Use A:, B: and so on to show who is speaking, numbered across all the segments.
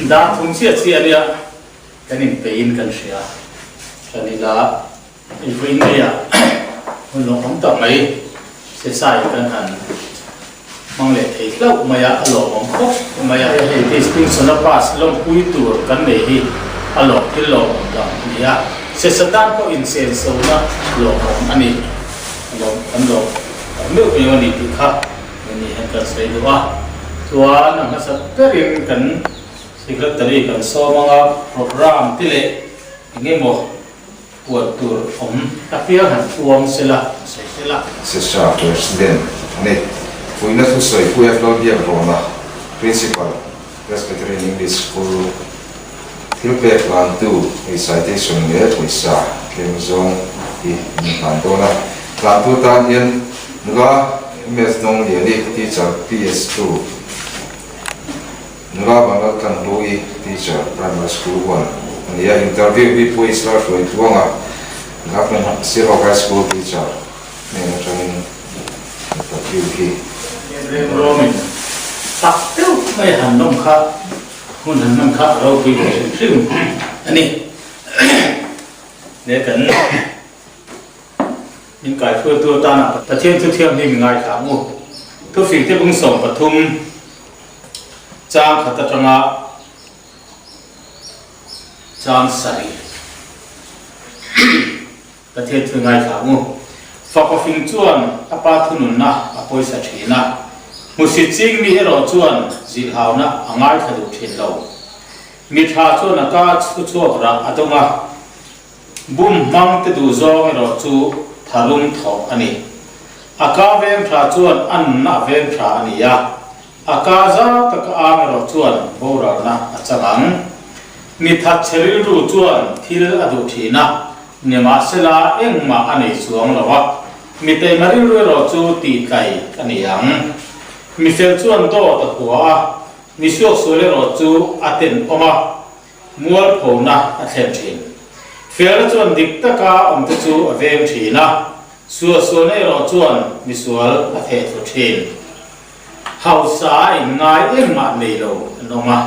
A: Dar thum chiah chiah nia kan inpeihin kan hria. Tan ila vawiin ngeiah hun lawmawm tak mai Sesai kan han hmang leh thei hlauh mai a, a lawmawm khawp mai a. Hei distinction a pass lawmpui tur kan nei hi a lawm thil lawmawm dang a ni a, Sesa tan pawh inchensona lawmawm a ni. Lawm kan lawm tak meuh meuh a ni tih kha ni hian kan sawi duh a. Chuan a hmasa berin kan Secretary kan sawm anga programme te leh eng emaw puan tur awm apiang han puang sela, han sawi sela.
B: Sesha President a ni. Fuihna thusawi Pu F. Lalbiakrona, Principal, Presbyterian English School, thil pek hlantu hei citation leh pawisa tlem zawng hi min hlan dawn a. Hlantu atan hian nula MS Dawngliani, Teacher, PS2, Nula Vanlal Tlanhlui, Teacher, Primary School 1 a ni a, interview hi Pu Isla Hruaitluanga, Government Sirhawk High School Teacher hnen atangin interview hi.
A: Remrawmin tak deuh mai han nawm kha, hmun han hman kha a ropui ve hrim hrim a ni. He kan min kaihruaitu atana Pathian thu thianghlim i ngaithla ang u. Thufingte bung 13. Chang khat atanga chang sarih Pathian thu ngaithla ang u. Fapa fing chuan a pa thununna a pawisa thin a, hmusit ching mi erawh chuan zilhauna a ngaithla duh thin lo. Mi tha chuan a ka chhu chhuak rah a dawng a, Bum hmang te duh zawng erawh chu tharum thawh a ni. A ka veng tha chuan a nunna a veng tha a ni a, a ka zau taka ang erawh chuan boralna a chang ang. Mi that chhe rilru chuan thil a duh thin a, nimahsela engmah a nei chuang lo a, mi taima rilru erawh chu tihtlai a ni ang. Mi fel chuan dawt a hua a, mi suaksual erawh chu a tenawm a. Mualphona a thlen thin. Fialna chuan dik taka awmte chu a veng thin a, suahsualna erawh chuan misual a theh thlu thin. Hausa a inngai engmah nei lo an awm a,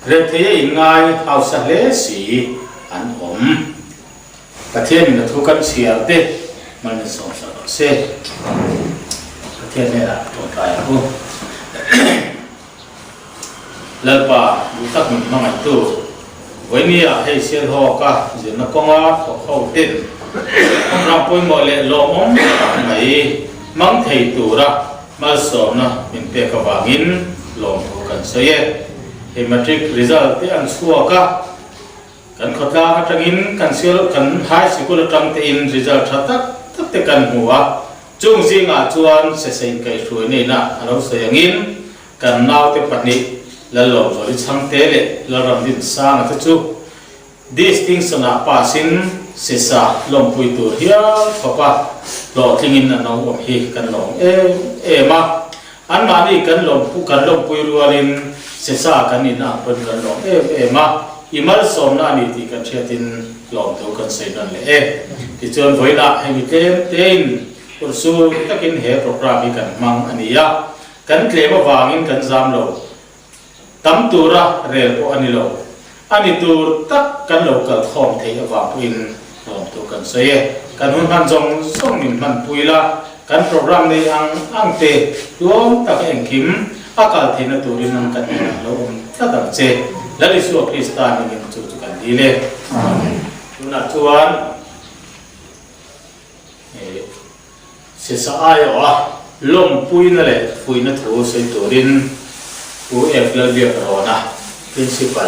A: rethei a inngai hausa hle si an awm. Pathianin a thu kan chhiar te hman in sawmsak rawh se. Pathian hnenah tawngtai ang u. Lalpa, duh tak min hmangaihtu, Vawinia hei Sialhawka zirna kawnga thawk ho ten ram pawimawh leh lawmawm tak mai hmang thei tura malsawmna min pek avangin lawmthu kan sawi e. Hei matric result te an chhuak a, kan khawtlang atangin kan sial kan high sikul atang tein result tha tak tak te kan hmu a, chung zingah chuan Sesein kaihhruaina ina a lo sawi angin Kan naute pahnih, Lallawmzuali Chhangte leh Lalramdinsanga te chu Distinction-ah pass-in Sisa lawmpui tur hial khawpa hlawhtlingin an lo awm hi kan lawm em em a. Anmahni kan lawmpu kan lawmpui rualin Sisa kan in ang pawn kan lawm em em a, i malsawmna a ni tih kan hriatin lawmthu kan sawi nawn leh e. Tichuan vawiinah hemi tlem tein urhsun takin he programme hi kan hmang a ni a. Kan tlem avangin kan zam lo. Tam tura rel pawh a ni lo. A ni tur tak kan lo kal khawm theih avang pawhin lawmtu kan sawi e. Kan hun hman zawng zawng min hmanpui la, kan program nei ang ang te tluang taka engkim a kal theihna turin ang kan inah lo awm tlat ang che. Lal Isua Krista hmingin chu chu kan dil e. Amen. Tunah chuan Sisa aiawha lawmpuina leh fuihna thu sawi turin Pu F. Lalbiakrawna, Principal,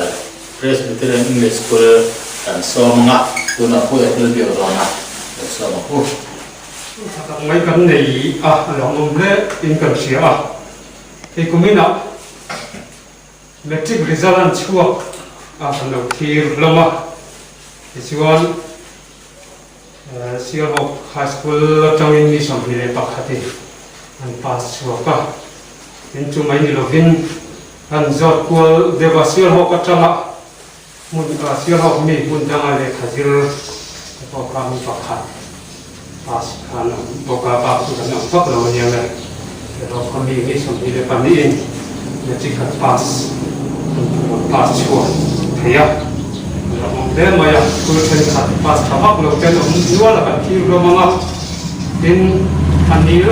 A: Presbyterian English School kan sawm ang a, tunah Pu F. Lalbiakrawna lo sawm ang u.
C: Tha tak mai kan nei a, a lawmawm hle in kan hria a. Hei kuminah Matric result an chhuak a kan lo thlir hlawm a, tichuan Sialhawk High School atangin mi 21 in an pass chhuak a, tin chu mai ni lovin kan zawt kual deuh a, Sialhawk atanga hmun Sialhawk mi hmun danga lehkha zir te pawh kha mi pakhat pass khan an awm bawk a, bak chu kan awm vak lo ania nge Sialhawk kha mi 24 in matric an pass an phu ang. pass chhuak thei a, an awm hle mai a, school thenkhat pass tha vak lo ten awm nual a kan thlir hlawm ang a, tin a nil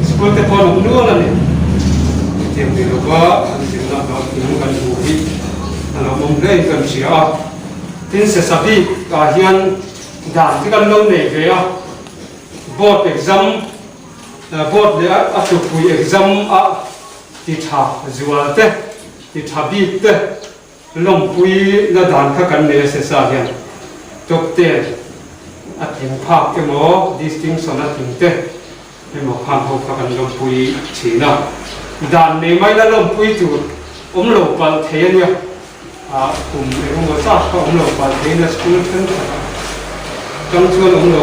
C: school te pawh an awm nual a ni. Hetiang ni lova an zirna hlawhtling kan hmuh hi a lo awm hle in kan hria a, tin sesa bik ah hian dan te kan lo nei ve a, board exam board leh a tlukpui exam a ti tha zual te, ti tha bik te lawmpui na dan kha kan nei a sesa hian top ten a tling phak emaw distinction a tling te emaw khan ho kha kan lawmpui thin a, dan nei mai la lawmpui tur awm lo palh thei a nia, ah kum engemaw zat kha awm lo palh thei na school thenkhat ah tang chuan awm lo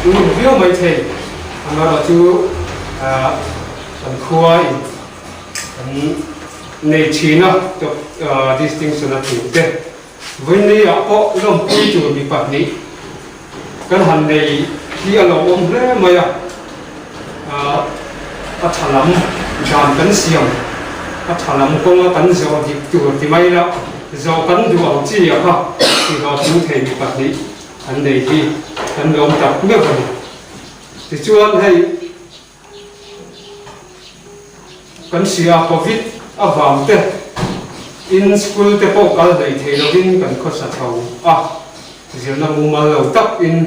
C: ngun viau mai thei, amaherawhchu ah kan khua in kan nei thin a top distinction a tling te Vawiinni ah pawh lawmpui tur mi pahnih kan han nei hi a lo awm hle mai a, a tha lam dan kan siam, a tha lam kawnga kan zawh dik tur ti mai la zawh kan duh ang chi a kha ti hlawhtling thei mi pahnih an nei hi kan lawm tak meuh a ni. Tichuan hei. Kan hria Covid avang te in school te pawh kal hlei thei lovin kan khawsa chho a, zirna mumal lo tak in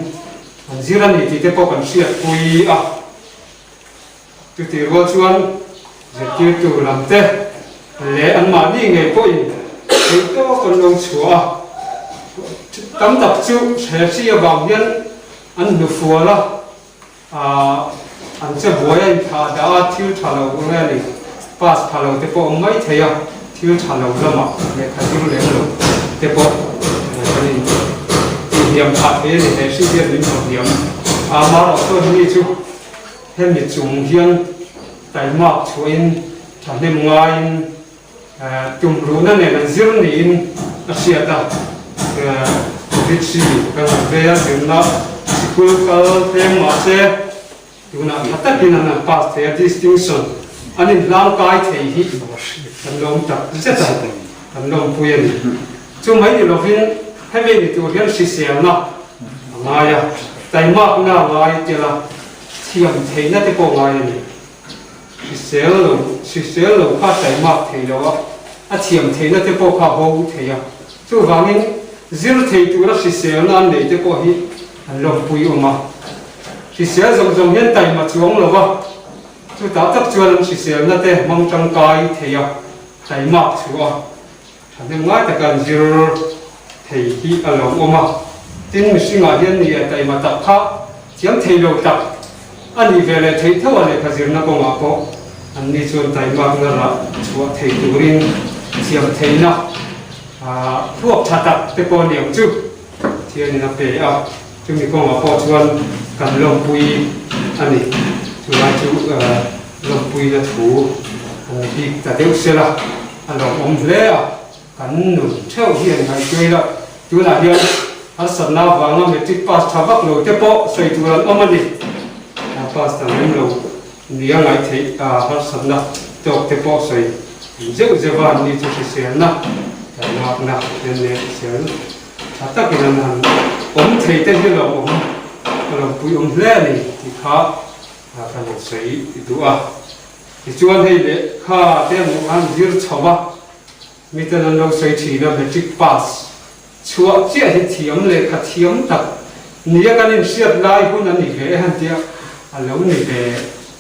C: an zir a ni tih te pawh kan hriatpui a. Chutih rual chuan zirtirtu lam te leh anmahni ngei pawhin theih tawk an lo chhuah a, tam tak chu he hri avang hian an hnufual a. An che buai a inthah dah a, thil tha lo nge ni, pass tha lo te pawh awm mai thei a, thil tha lo lamah lehkha zir lem lo te pawh kan in tihhniam phah thei a ni, he hri hian min hnawhhniam a, amaherawh chuan mi chu hemi chung hian taimak chhuahin thahnem ngaiin Tumruhna nen an zir niin a hriat a, Covid hri kan han vei a, zirna sikul kal tlem mahse tunah tha takin an han pass thei a, distinction an inhlang kai thei hi kan lawm tak zet a, kan lawmpui a ni. Chu mai ni lovin hemi ni tur hian hriselna a ngai a, taimakna a ngai tel a, thiam theihna te pawh a ngai a ni. Hrisel lo, hrisel lo kha taimak thei lo a, a thiam theihna te pawh kha bo thei a. Chuvangin zir thei tura hriselna an nei te pawh hi an lawmpui awm a. Hrisel zawng zawng hian taima chuang lo va, chutah tak chuan an hriselna te hmang tangkai thei a, taimak chhuah a, thahnem ngai taka an zir thei hi a lo awm a. Tin, mihringah hian ni a taima tak kha thiam thei lo tak a nih ve leh theih tho a, lehkha zirna kawngah pawh anni chuan taimakna rah chhuah thei turin thiam theihna thuak tha tak te pawh a ni ang chu Pathianin a pe a, chumi kawngah pawh chuan kan lawmpui a ni. Chulai chu lawmpuina thu an ni bik ta deuh sela a lawmawm hle a, kan nun theuh hi an ngaihtuai lo. Tunah hian harsatna avanga matric pass tha vak lo te pawh sawi tur an awm a ni. Pass ta lem lo nia ngaihtheih harsatna tawk te pawh sawi zeuh zeuh a, an ni chu hriselna taimakna hian nen hrisel tha takin an han awm thei te hi a lo awm a lo puiawm hle a ni tih kha Ka lo sawi duh a, tichuan hei lehkha te hmuh khan zir chho a, miten an lo sawi thin a, matric pass chhuah chiah hi thiam lehkha thiam tak nia kan inhriat lai hun a ni ve e han tia a lo ni ve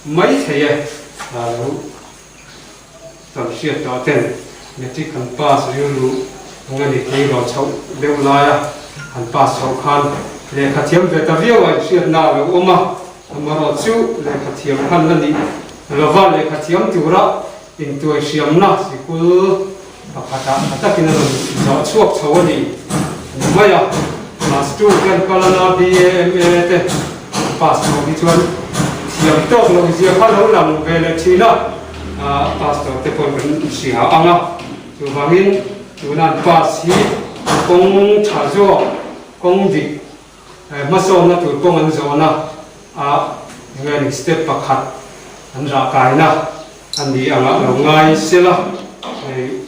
C: mai thei e, a lo tam hriat tawh ten matric han pass rilru ang a ni tleirawl chhoh deuh laia han pass chhoh khan lehkha thiam ve ta viau a inhriatna a lo awm a, amaherawh chu lehkha thiam khan la nih lova lehkha thiam tura intuai hriamna sikul pakhatah tha takin a rawn zawh chhuak chho a ni ni mai a, class two te an kal a, BA, MA te an pass chhoh hi chuan thiam tawk loh zia kha lo lang ve leh thin a, pastor te pawh kan hria ang a, chuvangin tuna an pass hi kawng tha zawk, kawng dik hmasawnna tur kawng an zawhna a enge ni step pakhat an rah kaina a ni ang ah lo ngai sela hei.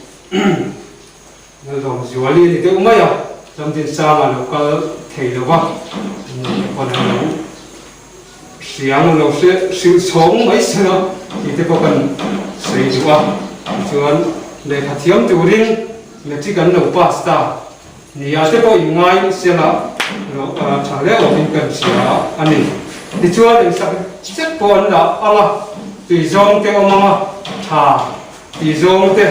C: Lawmzuali a ni deuh mai a, Ramdinsanga lo kal thei lo va, pawn an lo hriang an lo hre hrilh chhawng mai se la tih te pawh kan sawi duh a. Tichuan lehkha thiam turin matric an lo pass ta nia te pawh inngai se la lo tha hle awmin kan hria a ni. Tichuan engsak zet pawh an lah ang a, tui zawng te awm ang a, tha tih zawng te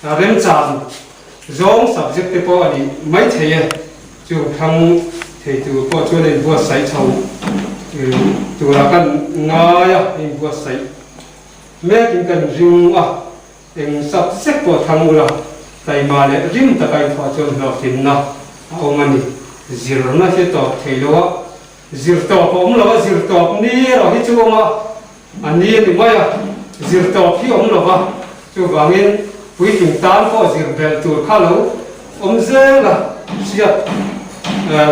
C: Remchang zawng subject te pawh a nih mai thei e, chung thlang thei tur pawh chuan a inbuatsaih chho tura kan ngai a, a inbuatsaih mekin kan ring a, eng subject pawh thlang ula taima leh rim taka inthawh chuan hlawhtlinna a awm a ni. Zirna hi tawp thei lo a, zir tawp a awm lo a, zir tawp ni erawh hi chu awm a, A ni a ni mai a, zir tawp hi awm lo va, chuvangin puitling tan pawh zir belh tur kha lo awm zel a, hriat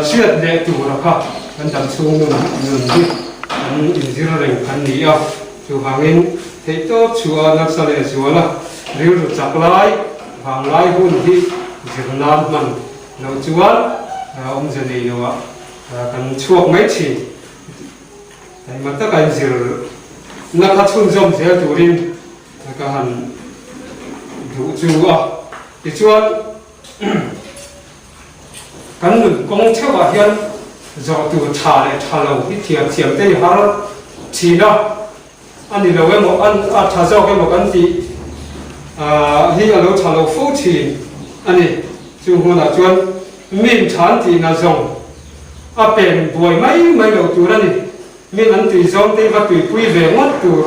C: hriat leh tura kha kan dam chhung nun nun hi kan inzir reng kan ni a, chuvangin theihtawp chhuah nasa leh zual a, rilru chak lai vang lai hun hi zir nan hman loh chuan awmze nei lo ah kan chhuak mai thin. Engmah taka in zir na kha chhunzawm zel turin ka han duh chu a. Tichuan kan nun kawng theuhah hian zawh tur tha leh tha lo hi thiam thiam te hi har thin a, a ni lo emaw a tha zawk emaw kan tih hi a lo tha lo fo thin a ni. Chung hunah chuan min than tihna zawng A pen buai mai mai lo tur a ni. Min an tui zawng te hi va tuipui ve ngawt tur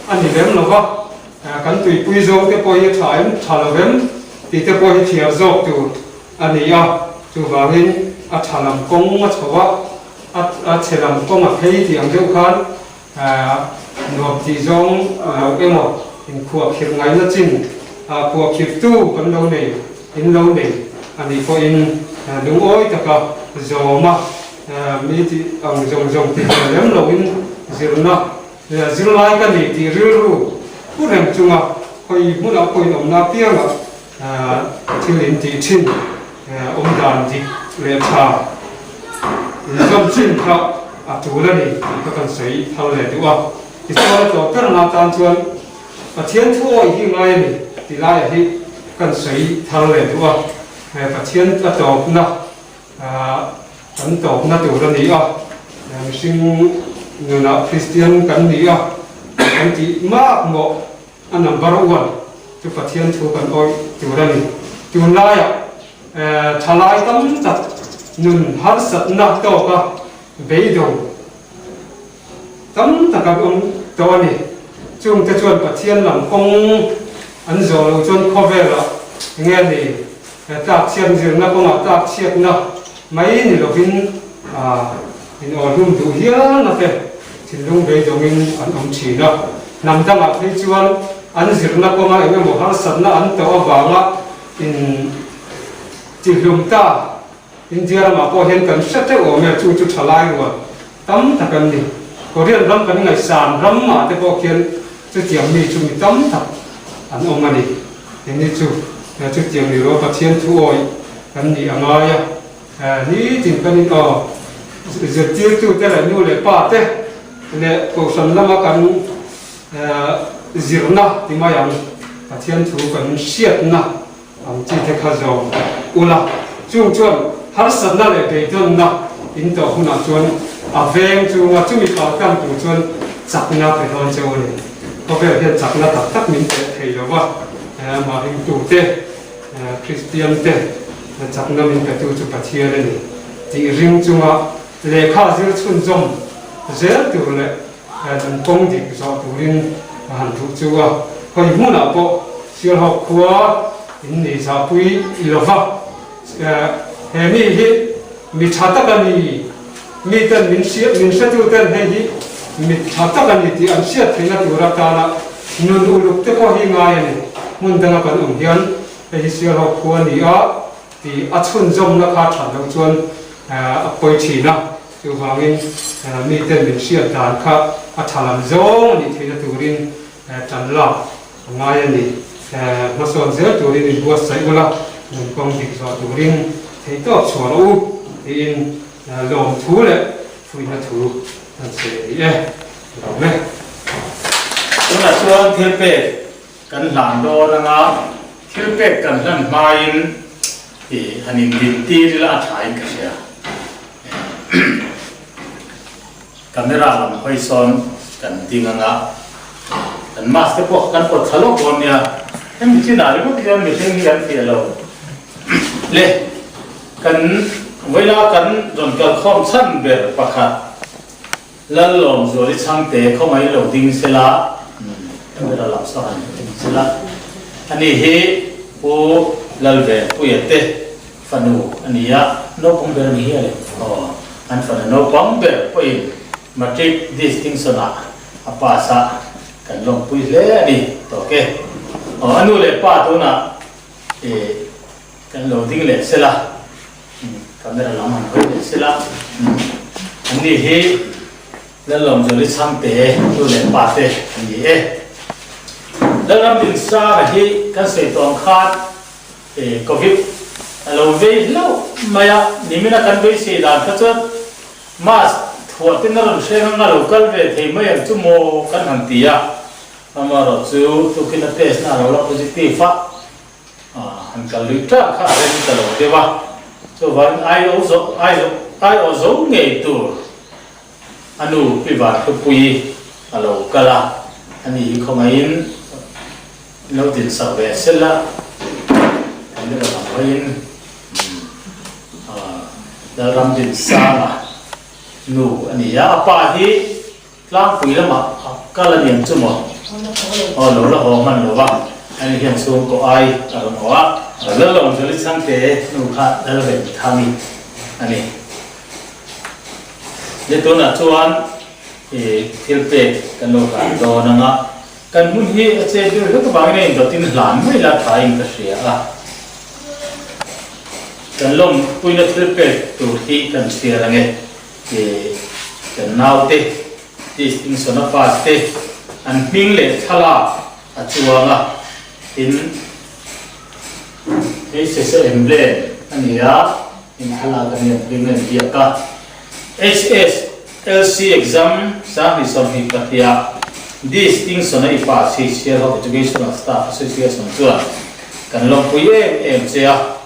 C: a ni lem lo va, kan tuipui zawng te pawh hi a tha em, tha lo em tih te pawh hi thiar zawk tur a ni a. Chuvangin a tha lam kawng a chho a, a chhe lam kawng a phei tih ang deuh khan nuam tih zawng lo emaw inkhuahkhirh ngaihna chin khuahkhirhtu kan lo nei in lo nei a nih pawhin lungawi taka zawma mi tih ang zawng zawng tih hmel lem loin zirna zirlai ka ni tih rilru pu reng chunga khawi hmunah pawh inawmna apiangah thil in tih thin awmdan dik leh tha inzawm chin kha a tul a ni tih kha kan sawi thar leh duh a. Tichuan a tlawh ber na tan chuan Pathian thu awih hi ngai a ni tih laiah hi kan sawi thar leh duh a. Pathian a tawpna kan tawpna tur a ni a, mihring nunah Kristian kan ni a kan tih mak mawh A number one chu Pathian thu kan awih tur a ni. Tunlaiah thalai tam tak nun harsatna tawka beidawng tam tak an awm tawh a ni. Chungte chuan Pathian lam kawng an zawh loh chuan khawvelah nge ni tlakchhiat zirna kawngah tlakchhiatna mai ni lovin in awhlum duh hial te thinlung beidawngin an awm thin a. Hnam dangah phei chuan an zirna kawnga eng emaw harsatna an tawh avanga in tihlum ta. India ramah pawh hian kan hre teuh awm e, chu chu thalai rual tam tak an ni. Korean ram kan ngaihsan ramah te pawh khian chutiang mi chu mi tam tak an awm a ni. Engni chu chutiang ni lo Pathian thu awih kan nih a ngai a. Nitin kan in aw zirtirtute leh nu leh pa te leh kohhran lama kan zirna ti mai ang, Pathian thu kan hriatna ang chi te kha zawm ula. Chung chuan harsatna leh beidawnna in tawh hunah chuan a veng chunga chumi paltlang tur chuan chakna pe dawn cheu a ni. Khawvel hian chakna tak tak min peh thei lo va, amah ringtute Kristian te chakna min petu chu Pathian a ni tih ring chunga lehkha zir chhunzawm zel tur leh nun kawng dik zawh turin a han duh chu a. Hawi hmunah pawh Sialhawk khua in ni zahpui i lo va, he mi hi mi tha tak a ni, mi ten min hria min hretu ten hei hi mi tha tak a ni tih an hriat theihna tur atana nun uluk te pawh hi ngai a ni. Hmun danga kan awm hian hei hi Sialhawk khua a ni a tih a chhunzawmna kha that loh chuan a pawi thin a. Chuvangin miten min hriat dan kha a tha lam zawng a nih theihna turin tan lak a ngai a ni. Hmasawn zel turin inbuatsaih ula. Nun kawng dik zawh turin theihtawp chhuah rawh u tiin lawmthu leh fuihna thu kan sawi a ni e. Lawm e.
A: Tunah chuan thil pek kan hlan dawn anga thil pek kan hlan hmain ih han indin tir ila a thain ka hria. Camera lam hawi sawn kan ding anga kan mask te pawh kan pawt thla lawk dawn nia. Hemi chinah ringawt hian mihring hi kan fiah lo le. Kan vawilah kan rawn kalkhawm chhan ber pakhat. Lallawmzuali chhangte khawngaih lo ding sela, camera lam saw han ding sela, ani hi Pu Lalvenpuia te fanu a ni a, naupang ber a ni hial e, aw, an fanu naupang ber pawhin Matric Distinction ah a pass a, kan lawmpui hle a ni tawk e, aw, a nu leh pa tunah ih kan lo ding leh sela. Camera lam han hawi leh sela, an ni hi Lallawmzuali Chhangte nu leh pa te an ni e. Lalramdinsanga hi kan sawi tawh ang khan Covid a lo vei hlauh mai a, nimina kan beisei dan kha chuan mask thuah ten a rawn hreng anga lo kal ve thei mai ang chu maw kan han ti a, amaherawhchu tukin a test na a lo la positive a. Han kal lui ṭah kha a rem ta lo deuh a, chuvangin ai zo ai zo ai aw zo ngei tur a nu Pi Vanhlupuii a lo kal a, ani hi khawngaihin lo din sak ve sel a, kan ni rawn ang hawiin Lalramdinsanga nu a ni a, a pa hi Tlangpui lamah a kal a niang chu maw? Aw lo la haw hman lo va, ani hian chhungkaw ai a rawn haw a. Lalawmzuali Chhangte nu kha Lalremthami a ni. Ni tunah chuan i thil pek kan lo hlan dawn ang a, kan hmun hi a chet ber hlek avangin a indawtin hlan mai la thain ka hria a. Kan lawmpuina thil pek tur hi kan chhiar ang e. Ke kan naute distinction a pass te an hming leh thlalak a chuang a, tin hei sese emblem a ni a, in thlalak a ni an hming a inbiak a. HSLC exam 2024 ah distinction a i pass hi Sialhawk Educational Staff Association chuan kan lawmpui em em che a.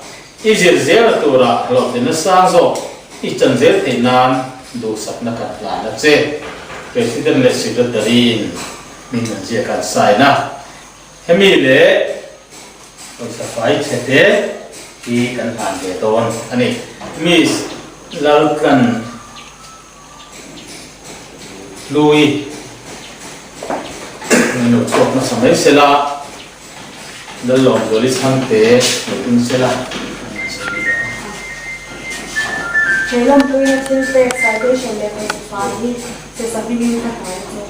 A: I zir zel tura hlawhtlinna sang zawk i chan zel theih nan duhsakna kan hlan a che. President leh Secretary in min an ziak an sign a. Hemi leh pawisa fai chhe te hi kan hlan ve dawn a ni. Miss Laltlan Hlui min lo chhuak hmasa mai sela, Lallawmzuali Chhangte lo ding sela.
D: He lawmpuina thil pek citation leh pawisa fai hi sesa hmingin ka hnuai a che.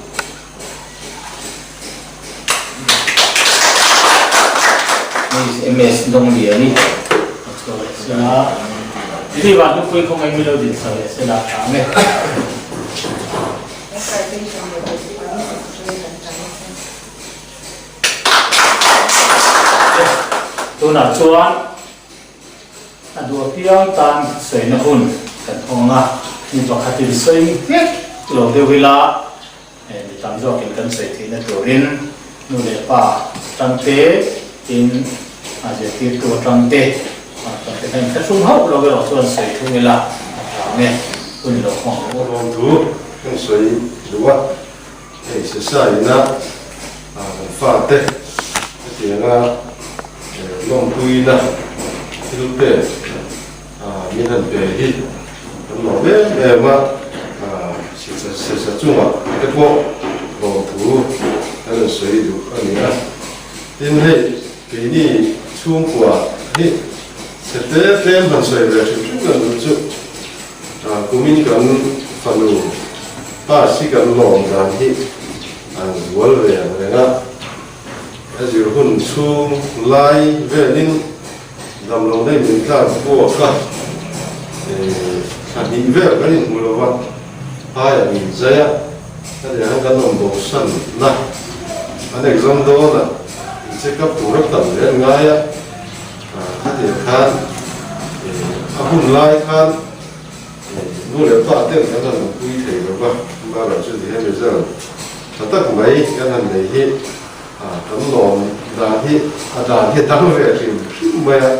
A: Miss MS Dawngliani a chhuak leh sela. Tih vang nupui khawngaih mi lo din sak leh sela a ang e. Tunah chuan a duh apiang tan sawina hun kan hawng a, mi pakhatin sawi nghek lo deuh ila Mi tam zawkin kan sawi theihna turin nu leh pa atangte tin a zirtirtu atangte kan te khan inthlahrung hauh lo erawh chuan sawi thung ila a tha ang e, hun lo hmang ang u.
E: Lawmthu kan sawi duh a, hei sesa ina kan fate hetianga lawmpuina thil pek Min han pe hi kan lawm em em a, sisa chungah te pawh lawmthu kan rawn sawi duh a ni a. Tin hei keini chhungkua hi chhe te tlem han sawi ve hrim hrim kan duh chu kumin kan fanu pass hi kan lawm dan hi an zual ve ang reng a, a zir hun chhung lai velin Damlo nei min tlar buak a, thla hnih vel kan inhmu lo va, phaiah min zai a, hetiang hian kan awm bo san na, an exam dawn a, in check up tur a kal leh an ngai a, Khatiang khan a hun lai khan nu leh pa ten kan han awmpui thei lo va, amaherawh chu ti hian result tha tak mai kan han nei hi kan lawm dan hi a dan hi a dang ve hrim hrim mai a,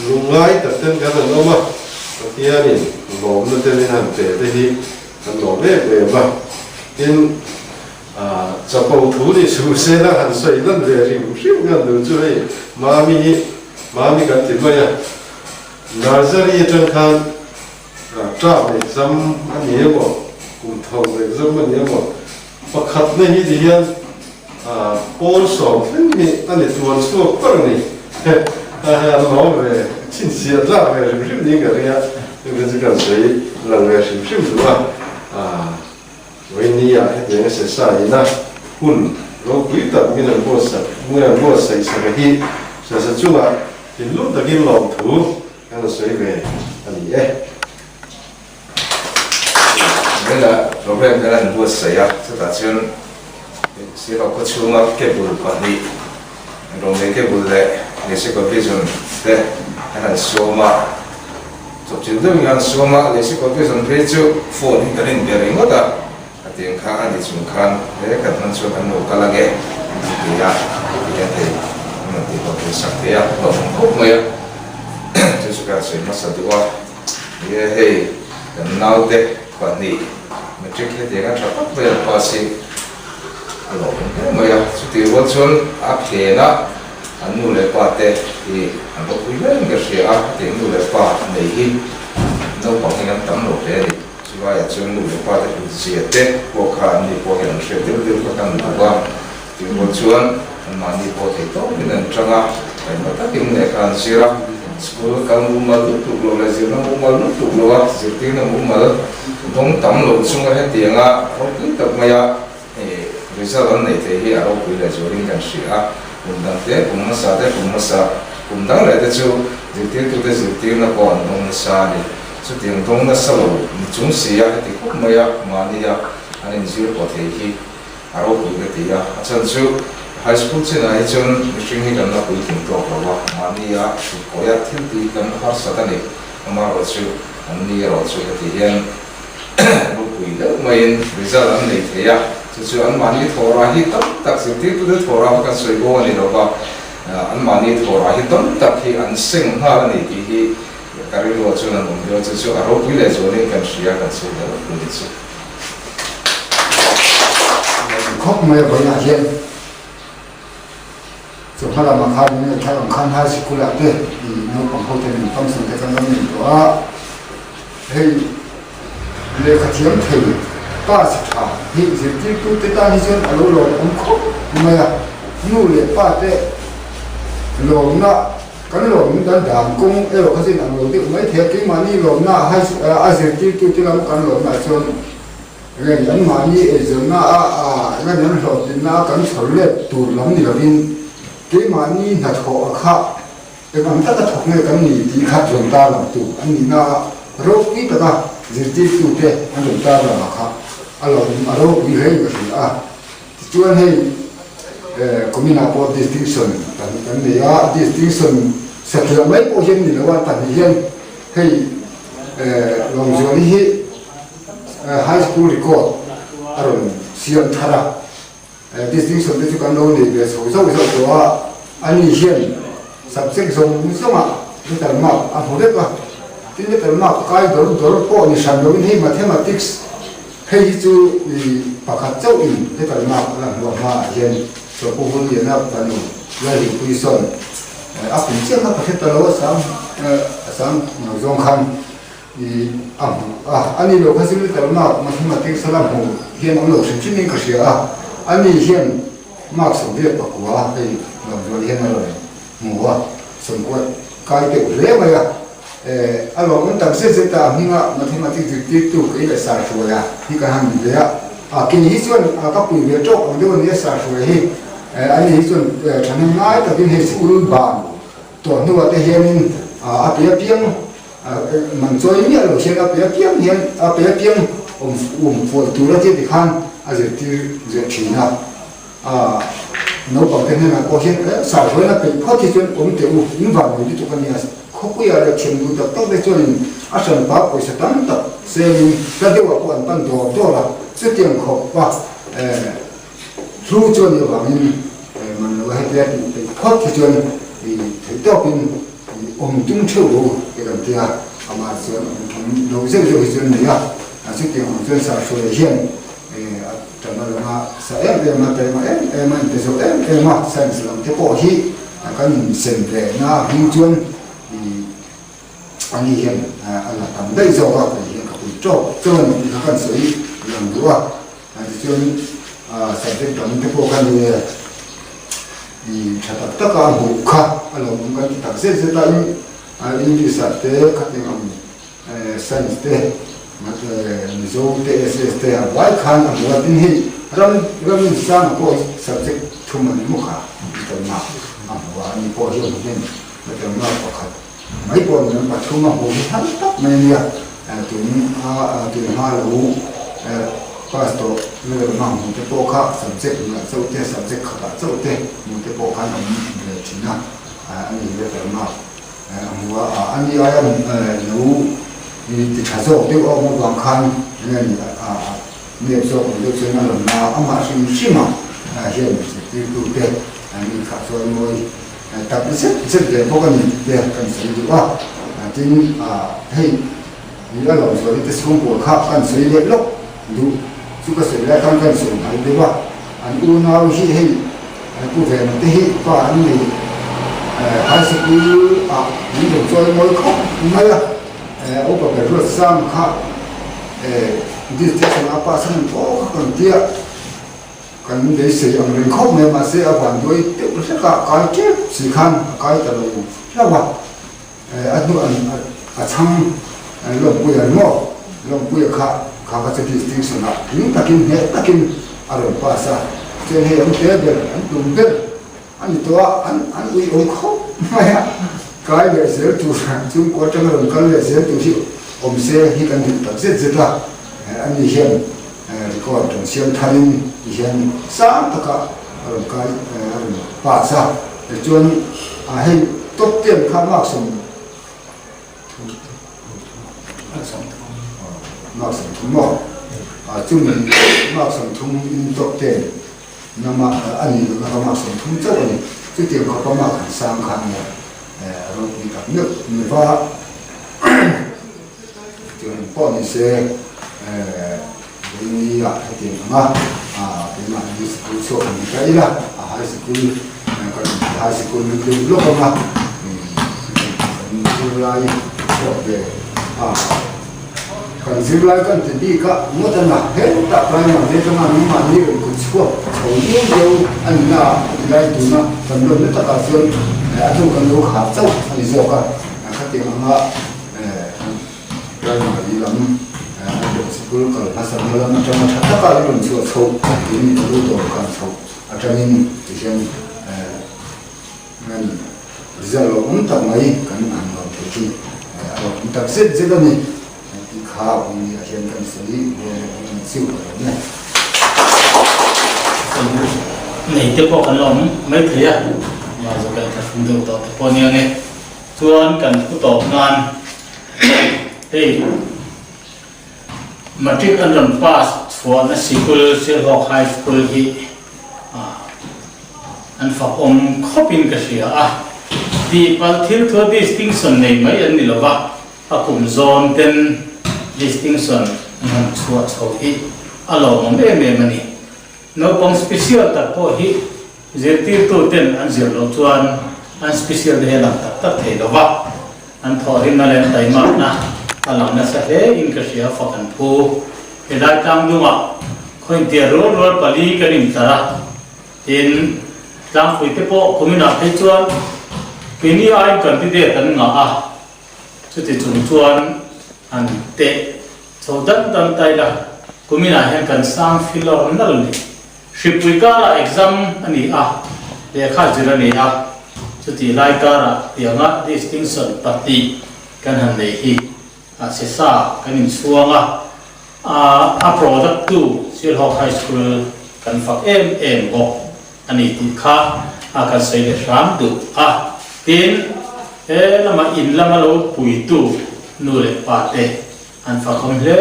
E: lungngai tak ten kan han awm a, Pathianin lawmna te min han pe te hi kan lawm em em a, tin Chapo thu ni chu sela han sawi lan ve hrim hrim ngan duh chu hei Mami hi Mami kan ti mai a, Nursery atang khan term exam a ni emaw kum tho exam a ni emaw pakhatna hi ti hian pawl sawm thleng hi a ni tuan chhuak ber a ni. Hei hi an lawm ve chhinchhiah tlak ve hrim hrim niin ka ring a, chuvang chu kan sawi lang ve hrim hrim duh a. Vawinia hetiang a sesa ina hun ropui tak min an buatsak min an buatsaih sak a hi sesa chungah thinlung takin lawmthu kan la sawi ve a ni e.
B: Vela program kan han buatsaih a, chutah chuan Sirok khaw chhunga cable pahnih Romei cable leh Lesico Vision te kan han sawm a. Chawpchilh deuhin an suam a, Lesi Confusion phei chu phone hi kan inbe ringawt a, a tiang kha a ni chung khan he kan hman chuan kan lo kal ange an ti thei a, ti hian hei an rawn ti hlawh thei sak thei a, a awm khawp mai a, chu chu kan sawi hmasa duh a, nia hei kan naute pahnih matric hetiang a tha tak mai an pass hi a lawmawm hle mai a, chutih rual chuan a phen a. An nu leh pa te hi an ropui hle in ka hria a, hetiang nu leh pa nei hi naupang hian an tam lo hle a ni. Chulaiah chuan nu leh pa te hlut zia te pawh kha an ni pawh hian an hriat deuh deuh kha kan duh a, tih rual chuan anmahni pawh thei tawpin an tang a, taima takin lehkha an zir a, school kal mumal lutuk lo leh zirna mumal lutuk lo a, zirtirna mumal dawng tam lo chunga hetianga ropui tak maia Result an neih theih hi a ropui leh zualin kan hria a, kum dang te, kum hmasa te, kum hmasa kum dang leh te chu zirtirtute zirtirna pawh an dawng nasa a ni. Chutiang dawng nasa lo ni chung si a heti khawp mai a, mahnia an inzir pawh thei hi a ropui ka ti a. A chhan chu high school chinah hi chuan mihring hi kan la puitling tawk lo a, mahnia thut kawia thil tih kan harsat a ni. Amaherawh chu an ni erawh chu heti hian Ropui deuh maiin result an nei thei a, chu chu anmahni thawhrah hi tam tak zirtirtute thawhrah kha kan sawi bo a ni lo va, anmahni thawhrah hi tam tak hi an seng nghal a ni tih hi ka rilruah chuan an awm deuh a, chu chu a ropui leh zualin kan hria kan sawi deuh a ni chu.
F: Khawp mai a vawiinah hian chawhma lamah khan min ngaihthak ang khan high sikul ah te ih naupang ho ten function te kan lo nei tawh a hei lehkha thiam thei pass tha hi zirtirtu te tan hi chuan a lo lawm awm khawp mai a nu leh pa te lawmna kan lawm dan dan kawng erawh kha chu in ang lo deuh mai thei a keimahni lawmna high a zirtirtu te lam kan lawmna ah chuan Reng anmahni eizawnna a eng an hlawhtlinna a kan chhawr let tur lam ni lovin keimahni hnathawh a kha eng ang taka thawk nge kan ni tih kha rawn tarlang tu an nihna a ropui taka zirtirtute an rawn tarlang a kha a lo a ropui hle in ka hria a. Tichuan hei kuminah pawh distinction pahnih kan nei a, distinction satliah mai pawh hian ni lo a, pahnih hian hei Lawmzuali hi High School record a rawn siam thar a, distinction te chu kan lo nei ve chho zauh zauh tawh a, ani hian subject zawng zawngah letter mark a hmu vek a, tin letter mark kai dawr dawr pawh ni hran loin hei mathematics phei hi chu pakhat chauh in letter mark a la hmu a hmaah hian Chawpu Huliana fanu Lalhimpuii sawn a kum chiah kha ka hre ta lo a sang a sang zawng khan I a hmu a, ani lo kha zir tel mark mathematics a la hmu hian awm lo hrim hrimin ka hria a, ani hian mark 29 hei lawmzual hian a rawn hmu a, sawmkua kai deuh hle mai a, eh a lawmawm tak zet zet a, a hminga mathematics zirtirtu kei leh Sarhruaia hi ka han ni ve a, a kei hi chuan ka pui ve tawk ang deuh a nia Sarhruaia hi, eh ani hi chuan thahnem ngai takin hei school ban tawh hnuah te hianin a pe apiang Man chawi miah lo hian a pe apiang hian a pe apiang awm um fual tur a tia tikhan a zirtir zeh thin a. Naupangte hnenah pawh hian sahruaina peih phawt hi chuan awm teh u, in van nei lutuk a nia. Khawpuiah leh thiam duh tak tak te chuanin a hranpa pawisa tam tak sengin hla deuhah pawh an pan dawr dawr a, chutiang khawpa hlu chu a nih avangin man lo hetia tih peih phawt hi chuan theih tawkin awm tum theuh ru te kan ti a, amah chuan awm lo zeuh zeuh hi chuan a nei a, chutiang ang chuan sahruaia hian a tana lama sa em em a, taima em em a, inte zawh em em a, science lam te pawh hi kan insem ve na hming chuan ih ani hian a la tam daih zawk a, kei hian ka pui tawk chauh a ni tih kha kan sawi lang duh a, tichuan subject dang te pawh kha ni e ih tha tak taka a hmuh kha a lawmawm kan ti tak zet zet a, English ah te khatin ang Science te, Mizo te, SS te a buai khan a hmu a, tin hei ram ram insanga pawh hi subject thum an hmu kha taima a hmu a, ani pawh hi a hmu hnem taima pakhat mai pawh ni an pathum a hmu hi thal tak mai a nia, tun a tun hma lo pass tawh level hma hmu te pawh kha subject hmuh chauh te subject khatah chauh te hmu te pawh khan an ve thin a, a ni level mark. A hmu a, a ani aia lo ti tha zawk deuh a awm avang khan enge ni a nep zawk ang deuh chuan a rawn la a, amah hrim hrim a hian zirtirtu te an inkhah chuan mawi tak zet zet ve bawk a ni tih te kan sawi duh a, tin hei ni a lo zuali te chhungkua kha kan sawi leh lawk duh chu ka sawi lai khan kan sawi hnai deuh a, an unau hi hei Pu Vena te hi pa an nei high school ah min rawn chawi mawi khawp mai a, upa ber ruat sang kha district ah pass a ni tawh kha kan tia kan beisei ang reng khawp mai mahse a vanduai deuh hlek a kai tep si khan a kai ta lo hlauh a, a hnu a chhang Lawmpuia maw Lawmpuia kha kha kha chu distinction ah tling takin hneh takin a rawn pass a, chuan hei an te ber an tum ber a ni tawh a, an an ui awm khawp mai a, kai leh zel tur chhungkua atanga rawn kal leh zel tur hi awm se hi kan duh tak zet zet a, ani hian record rawn siam tharin ti hian sang taka a rawn kai a rawn pass a, tichuan hei top ten kha mark Mark 30 maw? Chumi mark 30 in top ten nama a nih lohna kha mark 30 chauh a ni. Chutiang khawpa mark han sang kha nia ropui tak meuh ni va. Chutiang pawh ni se Vawinia hetiang anga keimahni sikul chhuak ni ta ila a high sikul kan high sikul lut deuh lawk anga kan zirlai chhuak ve a kan zirlai kan ti bik a ngawt a na hetah primary atanga nangmahni rawn kut chhuak chho deuh deuh a ni na a tilai tuna kan rawn na takah chuan a hnu kan lo khar chauh a ni zawk a khatiang anga Primary lam sikul kal hmasakna lam atanga tha taka i rawn chhuah chhoh tiin i lu dawr kan chhoh atangin tihian ngan result lo awm tak mai kan han lawm thei hi a lo awm tak zet zet a ni tih kha awm ni ah hian kan sawi an chiu ka lo nia.
A: Nei te pawh kan la awm mai thei a, mahse kan thlahrung deuh tawh te pawh ania nge. Chuan kan thu tawp nan hei Matric an rawn pass chhuahna sikul Silhawk High School hi an fak awm khawpin ka hria a, tihpalh thil thua distinction nei mai an ni lova, a kum zawn ten distinction an han chhuah chho hi a lawmawm em em a ni. Naupang special tak pawh hi zirtirtu ten an zir loh chuan an special te hi a lang tak tak thei lo va, an thawhrimna leh an taimakna a lang nasa hle in ka hria fak an phu. Helai tlangdungah khawihntiah rual rual pali kan intlar a, tin tlangpui te pawh kuminah phei chuan keini aiin candidate an ngah a, chuti chung chuan an teh Chho dan dan ta ila, kuminah hian kan sang filawr nal ni. Hripui karah exam a ni a, lehkha zir a ni a, chutih lai karah tianga distinction pahnih kan han nei hi a che sa kan inchhuang a, a product tu Silhawk High School kan fak em em bawk. a ni tih kha a kan sawi leh hram duh a. Tin, he lama in lama lo puitu nu leh pa te an fakawm hle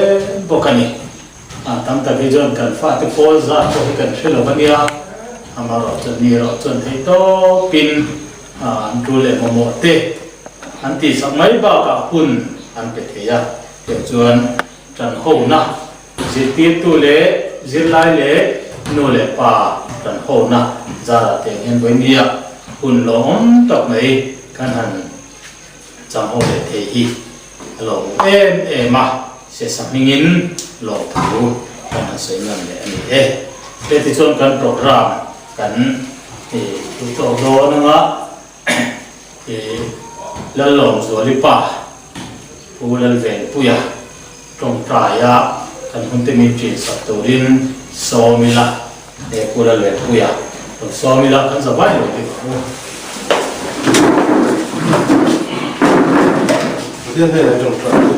A: bawk a ni. A tam tak hi chuan kan fate pawl zat pawh hi kan hre lo a nia, amaherawhchu ni erawh chuan theih tawpin an tul leh mamawh te an tihsak mai bakah hun an pe thei a, tiang chuan tan hona zirtirtu leh zirlai leh nu leh pa tan hona zarah tiang hian vawinia hun lawmawm tak mai kan han chang ho leh thei hi a lawmawm em em a, Sesa hmingin lawmthu kan han sawi ngam leh a ni e. Heti chuan kan program kan duh tawh dawn anga Lallawmzuali pa Pu Lalvenpuia tawngtaia kan hunte min ṭin sak turin sawm ila he Pu Lalvenpuia rawn sawm ila kan za vai lo tih ka hmu.
E: Pathian hnenah tawngtai u.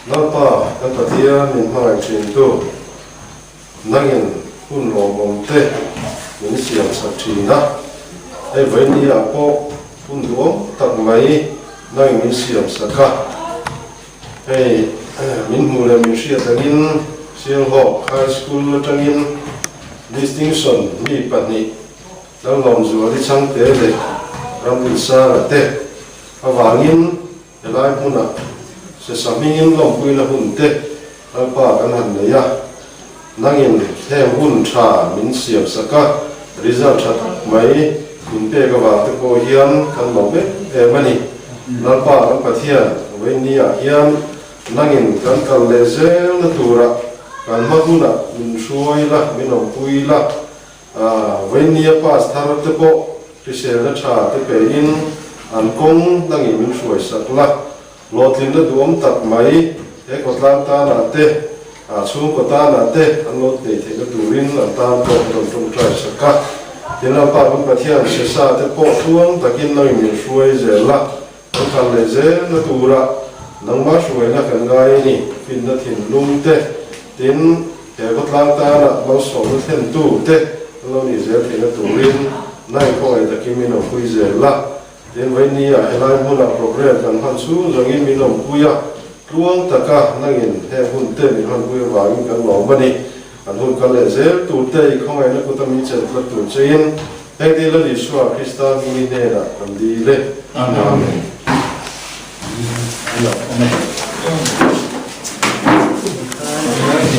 E: Lalpa kan Pathian min hmangaih ṭhintu. Nangin hun lawmawm te min siam chak thin a, hei vawinia ah pawh hun duhawm tak mai nangin min siam sak a, hei min hmuh leh min hriat angin Sialhawk High School atangin Distinction mi pahnih Lalhlawmzuali Chhangte leh Ramdinsanga te avangin Helai hmunah sesa hmingin lawmpuina hun te Lalpa kan han nei a, nangin heng hun tha min siam sak a, result tha tak mai min pek avang te pawh hian kan lawm em em a ni. Lalpa kan Pathian vawinia hian nangin kan kal leh zelna turah kan hma hunah min hruai la, min awmpui la, Vawinia pass thar te pawh hriselna tha te pein an kawng dangin min hruai sak la, hlawhtlinna duhawm tak mai he khawtlang tanah te, chhungkaw tanah te an lo nei theihna turin an tan pawh an rawn tawngtai sak a. Tin Lalpa kan Pathian Sesa te pawh tluang takin nangin min hruai zel la, kan kal leh zelna tura nangmah hruaina kan ngai a ni, finna thinlung te, tin, He khawtlang tana malsawmna thlentu te an lo nih zel theihna turin nai khawngaih takin min awmpui zel la. Tin, vawinia helai hmuna program kan hman chhung zawngin min awmpui a, tluang taka nangin heng hun te min hmanpui avangin kan lawm a ni. An hun kal leh zel tur te i khawngaihna kuta min chelh tlat tur chein heng dil a Isua Krista hmingin hnenah kan dil e.
A: Amen. Amen.